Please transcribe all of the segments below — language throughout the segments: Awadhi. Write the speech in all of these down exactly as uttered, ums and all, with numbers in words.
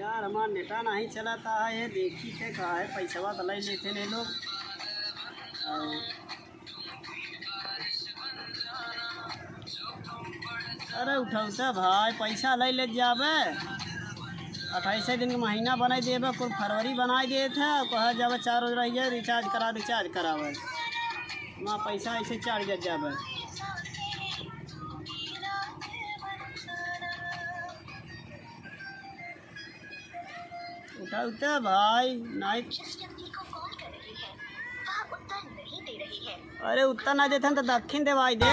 यार, हमार नेटा नहीं चलता है, ये देखी थे कहा है, पैसवा तो ले लेते ने लोग। और अरे उठौता भाई, पैसा ले ले जाबे, अट्ठाईस दिन के महीना बनाई देबे, कुल फरवरी बनाई देत है, और कहा जाबे चार रोज रहिए, रिचार्ज करा, रिचार्ज करावे, वहाँ पैसा ऐसे चार्ज जाबे। उठा, उठा भाई, नाइट। जिस व्यक्ति को कॉल कर रही है, वह उत्तर नहीं दे रही है। अरे उत्तर ना देते हैं तो दक्षिण देवाई दे।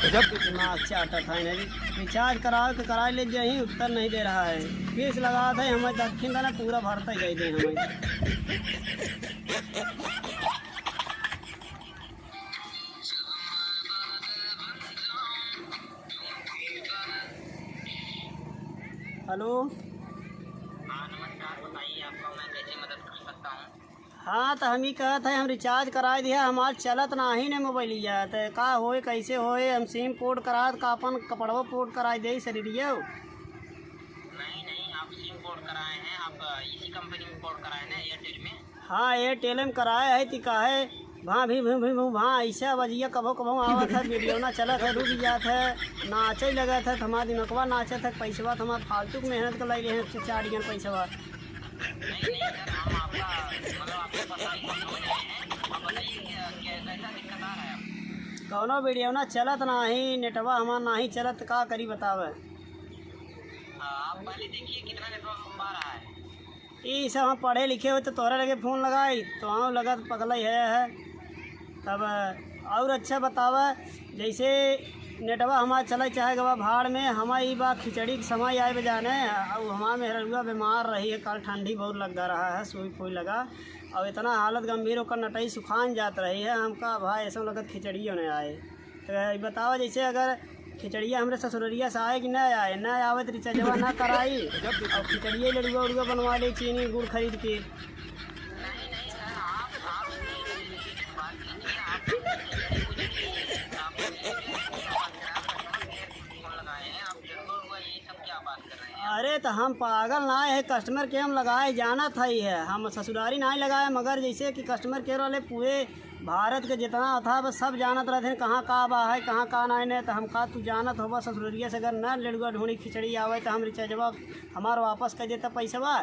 गजब। दिमाग चाटत है ना जी। रिचार्ज कराओ तो कराई ले जाही, उत्तर नहीं दे रहा है। फीस लगा दे, हमें दक्षिण देना पूरा भरता ही दे हमें। हेलो। हाँ, नमस्कार, बताइए, आपका मैं कैसे मदद कर सकता हूँ? हाँ, तो हम ही कहत है, हम रिचार्ज कराए दिया, हमार चलत नाही ने मोबाइलिया, तो का होए, कैसे होए? हम सिम पोर्ट करात का अपन कपड़वा पोर्ट कराए दे शरीरिया? नहीं, नहीं, आप सिम पोर्ट कराए हैं, आप इसी कंपनी में पोर्ट कराए ना, एयरटेल में? हाँ, एयरटेल में कराए है, ती काहे भाँ भी भूँ भी भूँ भाँ, ऐसे आवाजिया कभो कभो आवत है, वीडियो ना चलत है, रुक जात है, नाचे लगत है, हमार दिमागवा नाचत है, पैसवा तो हमार फालतू के मेहनत के लाई रहे हैं, चार जन पैसवा। नहीं, नहीं सर, हम आपका, मतलब, आपको पता ही समझ रहे हैं। आप बताइए, क्या, क्या, कैसा दिक्कत आ रहा है आपको? कौनो वीडियो ना चलत नाही, नेटवा हमार नाही चलत, का करी बतावे? हाँ, आप पहले देखिए कितना नेटवर्क आ रहा है। ई सब हम पढ़े लिखे होइत तो तोहरे लगे फोन लगाइत, तो हम लगत पगलई है, है। तब और अच्छा बतावा, जैसे नेटवा हमार चले चाहे गवा भाड़ में, हमार ई बा खिचड़ी के समय आए बे जाने, और हमार मेहरुआ बीमार रही है, कल ठंडी बहुत लग रहा है, सुई फुई लगा, और इतना हालत गंभीर होकर नटई सुखान जात रही है, हमका भाई ऐसा लगत खिचड़ियो नहीं आए। तो ई बतावा, जैसे अगर खिचड़िया हमरे ससुररिया से आए कि ना आए, ना आवे तो रिचार्जवा ना कराई, और खिचड़िया लड़ुआ उड़ुआ बनवा ले चीनी गुड़ खरीद के। अरे तो हम पागल ना है, कस्टमर केयर हम लगाए जानत हई है, हम ससुरारी ना लगाए, मगर जैसे कि कस्टमर केयर वाले पूरे भारत के जितना था बस सब जानत रहते हैं कहाँ का बा है, कहाँ का ना है। तो हम का तू जानत होबा ससुररिया से अगर ना लेड़ुआ ढूंढी खिचड़ी आवे तो हम रिचार्जवा हमार वापस कर देता पैसवा,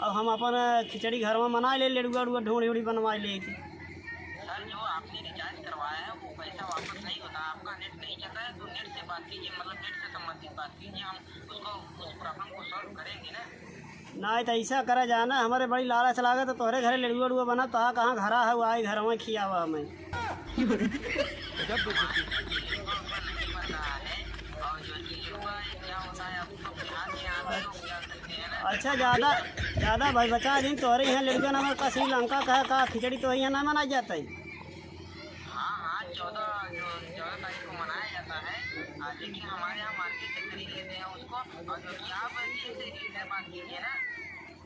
और हम अपन खिचड़ी घर में मना ले, लेड़ुआ उड़ुआ ढूंढी उड़ी बनवा ले। सर, जो आपने रिचार्ज करवाया है वो पैसा वापस नहीं होता, आपका नेट नहीं चलता है तो नेट से बात कीजिए, मतलब नेट से संबंधित बात कीजिए, हम उसको, उस प्रॉब्लम को सॉल्व करेंगे ना। नाहीं तो ऐसा करा जाना, हमरे बड़ी लालच लागत है, तोहरे घरे लेड़ुआ उड़ुआ बना, तोहा कहाँ घरा है, वो आई घर में खियावा हमें। अच्छा, ज्यादा, ज्यादा भाई बचा दिन, तोहरे यहाँ लेड़ुआ ना, हमारे पास श्रीलंका का, का खिचड़ी तोहरे यहाँ ना मनाई जाता है। हाँ, हाँ, चौदह, जो चौदह तारीख को मनाया जाता है। आ, लेकिन हमारे यहाँ मार्केट से खरीद लेते हैं उसको, और जो कि आप इनसे, इनसे बात कीजिए ना।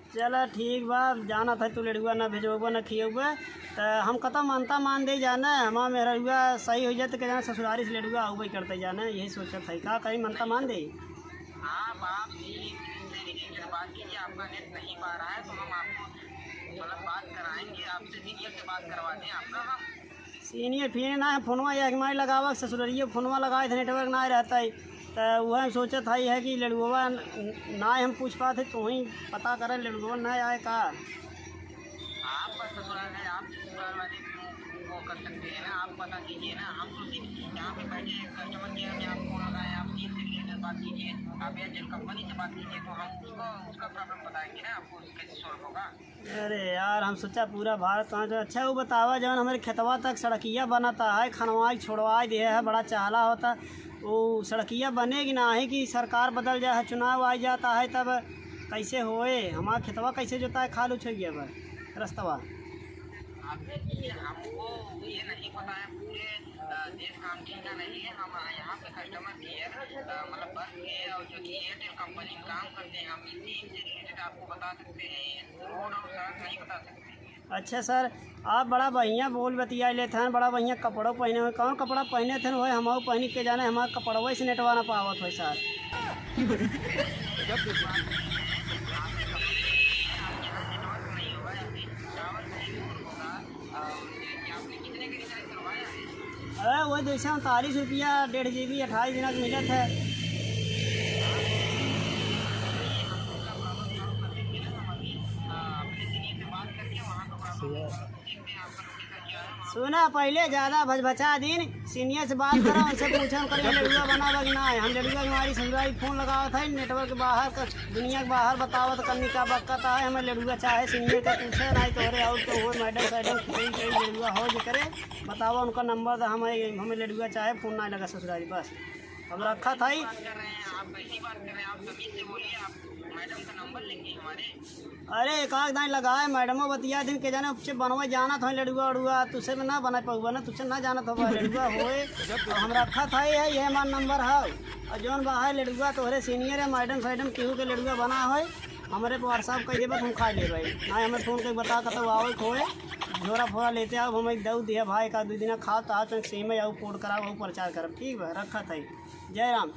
चला ठीक बा, जानत है तू लेड़ुआ ना भेजबा ना खियबा, तो हम कतौ मनता मान दे जाना, हमार मेहरुआ सही हो जाए तो के जाना ससुरारी से लेड़ुआ आउबे करते जाना, यही सोचत है का कहीं मनता मान दे। आप, आप सीनियर से रिलेटेड बात कीजिए, आपका नेट नहीं पा रहा है तो हम आपको, मतलब, बात कराएंगे, आपसे सीनियर से बात करवा दें आपका हम। सीनियर फिर ना है, फोनवा एक माई लगावा, ससुररियो फोनवा लगाए थे, नेटवर्क ना रहता है। तो वह हम सोचत हई है कि लड़ुआ न-, ना हम पूछ पाते, तो ही पता करें लड़ुआ ना आए का। आप बस ससुराल है, आप ससुराल वाले को, को कर सकते हैं ना, आप पता कीजिए ना। हम तो सिर्फ यहाँ पे बैठे कस्टमर केयर में आपको लगाए, आप सीनियर से रिलेटेड बात कीजिए, आप एयरटेल कंपनी से बात कीजिए, तो हम उसको, उसका प्रॉब्लम बताएंगे ना आपको, कैसे सॉल्व होगा। अरे यार, हम सोचा पूरा भारत वहाँ जो। अच्छा, वो बतावा, जौन हमरे खेतवा तक सड़किया बनता है, खनवाई छोड़वाई दिया है, बड़ा चहला होता, वो सड़किया बने कि नाही कि सरकार बदल जा है, चुनाव आ जाता है, तब कैसे होए? हमारा खेतवा कैसे जोता है, खाल उछ गया बा रस्तवा। अब देखिए, हमको ये नहीं पता है पूरे, अ, देश का, हम ठीक नहीं है, हम यहाँ पे कस्टमर केयर, अ, मतलब बन के और जो कि एयरटेल कंपनी में काम करते हैं, हम इसी से रिलेटेड आपको बता सकते हैं, रोड और सड़क नहीं बता सकते। अच्छा सर, आप बड़ा बढ़िया बोल बतिया लेत हन, बड़ा बढ़िया कपड़ो पहने हुए। कौन कपड़ा पहने थे वही हमहू पहनी के जाने, हमार कपड़वा से नेटवा ना पावत होई सर। अरे, वही दो सौ उनतालीस रुपया डेढ़ जी बी अट्ठाईस दिन के मिलत है। सुना, पहले ज्यादा भचभचा दिन, सीनियर से बात करा, उनसे पूछा, उनकर लड़ुआ बना बा कि ना है। हम लड़ुआ के मारी ससुरारी फोन लगावत है, नेटवर्क बाहर का, दुनिया के बाहर बतावत, कन्नी का बक्कत है, हमें लड़ुआ चाहे सीनियर का पूछे, नहीं तो अरे और तो हो, मैडम सैडम, कोई कोई लड़ुआ हो जे करे, बतावा उनका नंबर दा, हमें, हमें लड़ुआ चाहे, फोन ना लगा ससुरारी, बस। हम रखत हई। अरे, एक आध दाई लगाए, मैडमो बतिया दिन के जाने, उपचे बनवे जानत होए लड़ुआ उड़ुआ, तुसे में ना बना पउबा ना, तुसे ना जानत होबा लड़ुआ होए। अब हम रखत हई है, ये हमार नंबर है। और जौन बा है लड़ुआ तोहरे सीनियर है, मैडम सैडम केहू के लड़ुआ बना होए, हमरे पे WhatsApp कर देबा, हम खा लेबे। ना हमें फोन करके बता, कतौ आवे खोए, झोरा फोरा लेते आओ, हम एक दऊ दिया भाई, एक आध दू दिना खाओ, तो आओ, तनिक सेमे आऊ पोट कराओ, आऊ प्रचार करब, ठीक बा, रखत हई। जय राम।